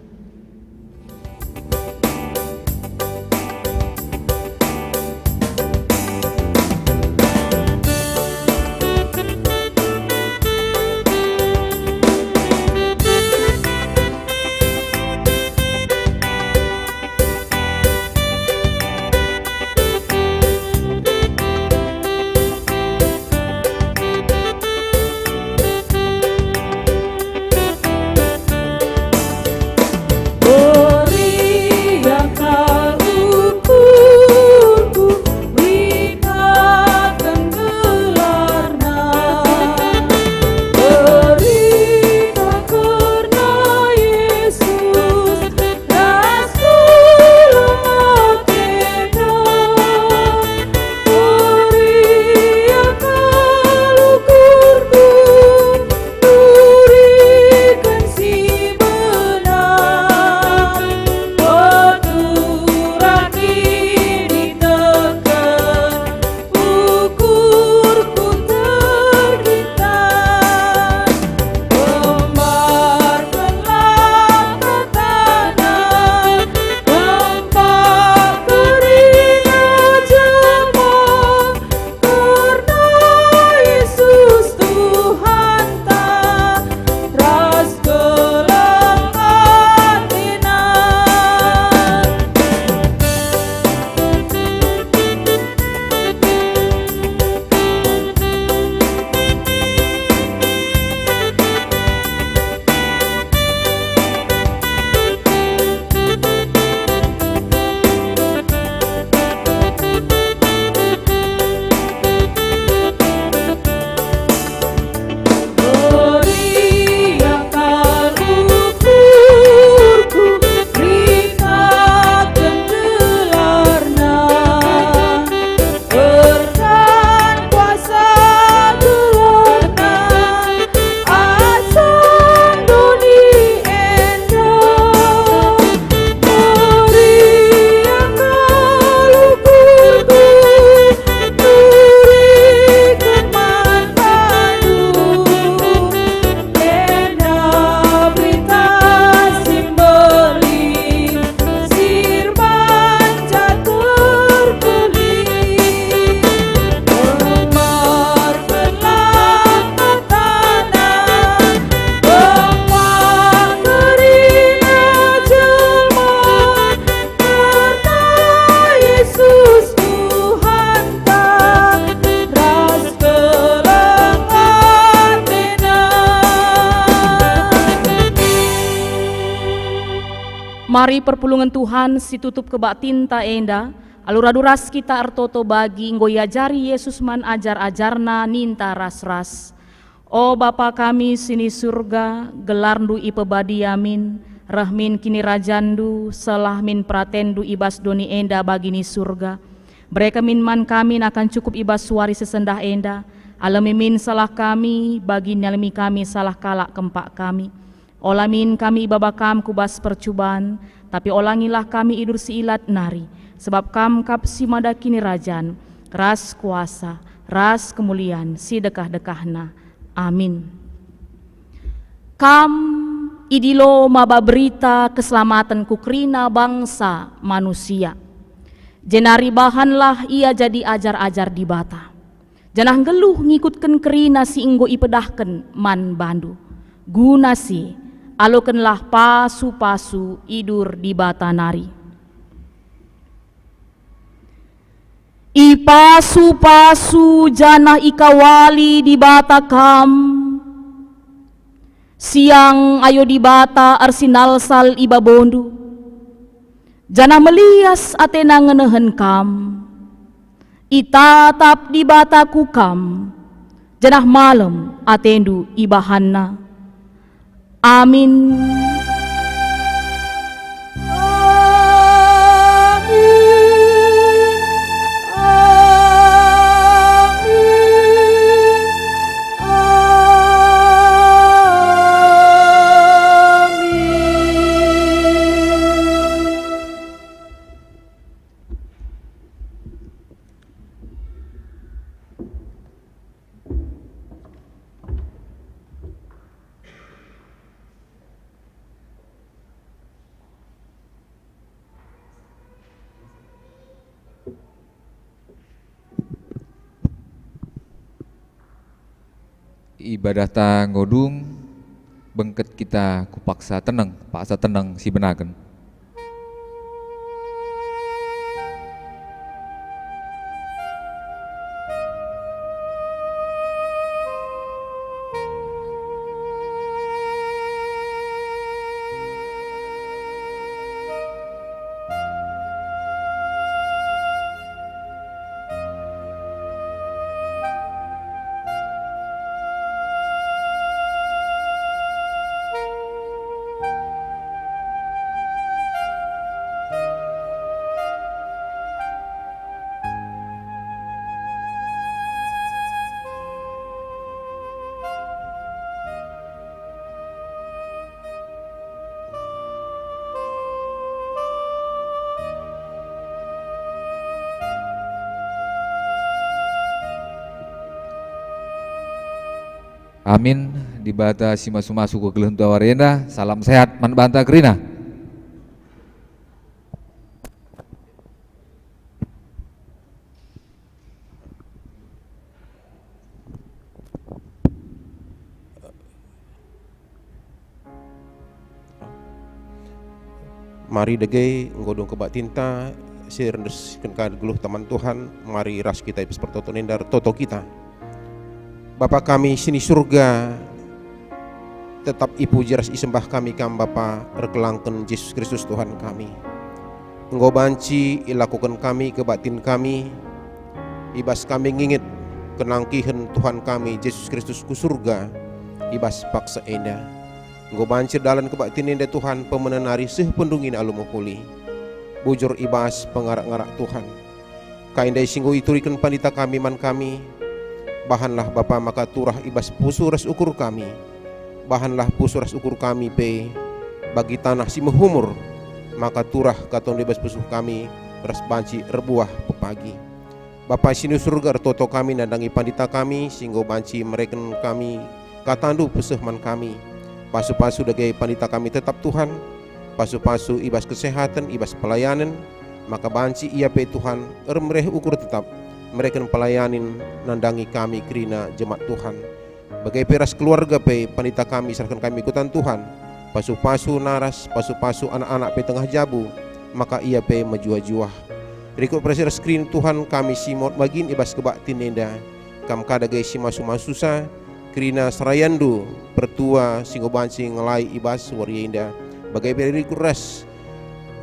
Perpulungen Tuhan si tutup kebaktinta enda, alu radu ras kita ertoto bagi enggo iajari Yesus man ajar-ajarNa ninta ras-ras, "O Bapa kami si ni Surga, gelarNdu ipebadia min, reh min kinirajanNdu, seh min peratenNdu i bas doni enda bagi ni Surga. Bereken min man kami nakan cukup i bas wari si sendah enda. Alemi min salah kami, bagi nialemi kami salah kalak kempak kami. Ola min kami ibaba Kam ku bas percuban, tapi olangilah kami idur si ilat nari, sebab Kam kap si mada kinirajan, ras kuasa, ras kemulian si dekah-dekahna. Amin." Kam idilo maba berita keselamaten ku kerina bangsa manusia, jenari bahanlah ia jadi ajar-ajar Dibata, janah nggeluh ngikutken kerina si enggo ipedahken man bandu. Guna si, alokenlah pasu-pasu idur Dibata nari. Ipasu-pasu janah ikawali Dibata kam, siang ayo Dibata ersinalsal i babondu, janah melias atena ngenehen kam. Itatap Dibata ku kam, janah malem atendu ibahanNa. Amin. Ibadahta enggo dung, bengket kita ku paksa teneng, paksa teneng si benaken. Amin. Dibata si masu-masu kegeluhen tawar enda, salam sehat man banta kerina. Mari dage enggo dung kebaktinta, si erendesken ka geluh taman Tuhan, mari ras kita i bas pertoton enda ertoto kita. Bapa kami si ni Surga, tetap ipuji ras isembah kami Kam Bapa, erkelangken Jesus Kristus Tuhan kami. Enggo banci ilakoken kami kebaktin kami, i bas kami nginget kenangkihen Tuhan kami Jesus Kristus ku Surga i bas paksa enda. Enggo banci erdalan kebaktin enda Tuhan, pemena nari seh pendungin alu mehuli. Bujur i bas pengarak-ngarak Tuhan. Kai ndai si enggo ituriken pandita kami man kami? Bahanlah Bapa maka turah i bas pusuh ras ukur kami. Bahanlah pusuh ras ukur kami pe bagi tanah si mehumur, maka turah katondu i bas pusuh kami ras banci erbuah pepagi. Bapa si ni Surga, ertoto kami nandangi pandita kami si enggo banci mereken kami katandu peseh man kami. Pasu-pasu dage pandita kami tetap Tuhan, pasu-pasu i bas kesehaten, i bas pelayanen, maka banci ia pe Tuhan ermereh ukur tetap mereken pelayanen nandangi kami kerina jemaat Tuhan. Bage pe ras keluarga pe pandita kami iserahken kami ku tangan Tuhan. Pasu-pasu naras, pasu-pasu anak-anak pe tengah jabu, maka ia pe mejuah-juah. Rikut perasi ras kerina Tuhan kami si mot bagin i bas kebaktin enda. Kam ka dage si masu-masusa, kerina serayandu pertua si enggo banci ngelai i bas wari enda. Bage pe rikut ras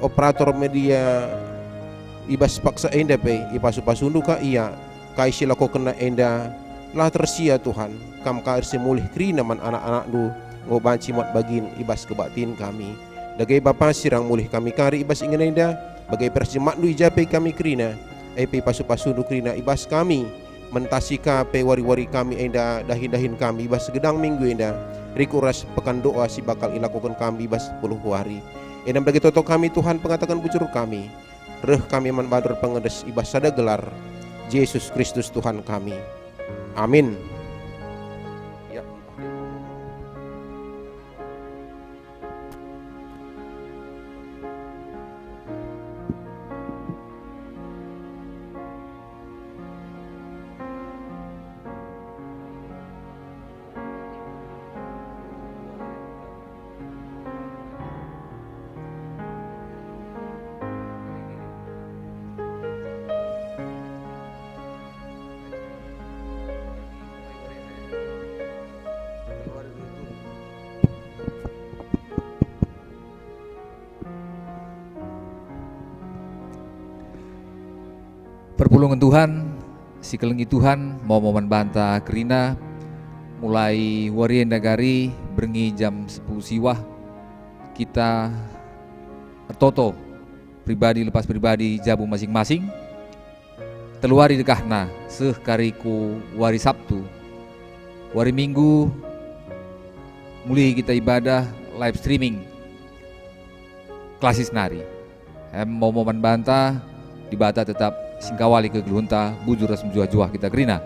operator media i bas paksa enda pe, ipasu-pasundu ka ia, kai si lakokenna enda la tersia, Tuhan. Kam ka si mulih kerina man anak-anakndu, enggo banci muat bagin i bas kebaktin kami. Dage Bapa, sirang mulih kami kari i bas ingan enda, bage pe ras jematndu i ja pe kami kerina, e pe ipasu-pasundu kerina i bas kami, mentasi ka pe wari-wari kami enda, dahin-dahin kami i bas gedang minggu enda, rikut ras pekan doa si bakal ilakoken kami i bas sepuluh wari. Enda dage toto kami, Tuhan, pengataken bujur kami. Reh kami man bandu erpengendes i bas sada gelar, Jesus Kristus Tuhan kami. Amin. Ya. Perpulungen Tuhan, si kelengi Tuhan, momo man banta kerina, mulai wari enda gari berngi jam sepuluh siwah, kita ertoto pribadi lepas pribadi jabu masing-masing. Telu wari dekahna seh kari ku wari Sabtu. Wari Minggu mulih kita ibadah live streaming klasis nari. Em, momo man banta, Dibata tetap singkawali kegeluhenta, bujur ras mejuah-juah kita kerina.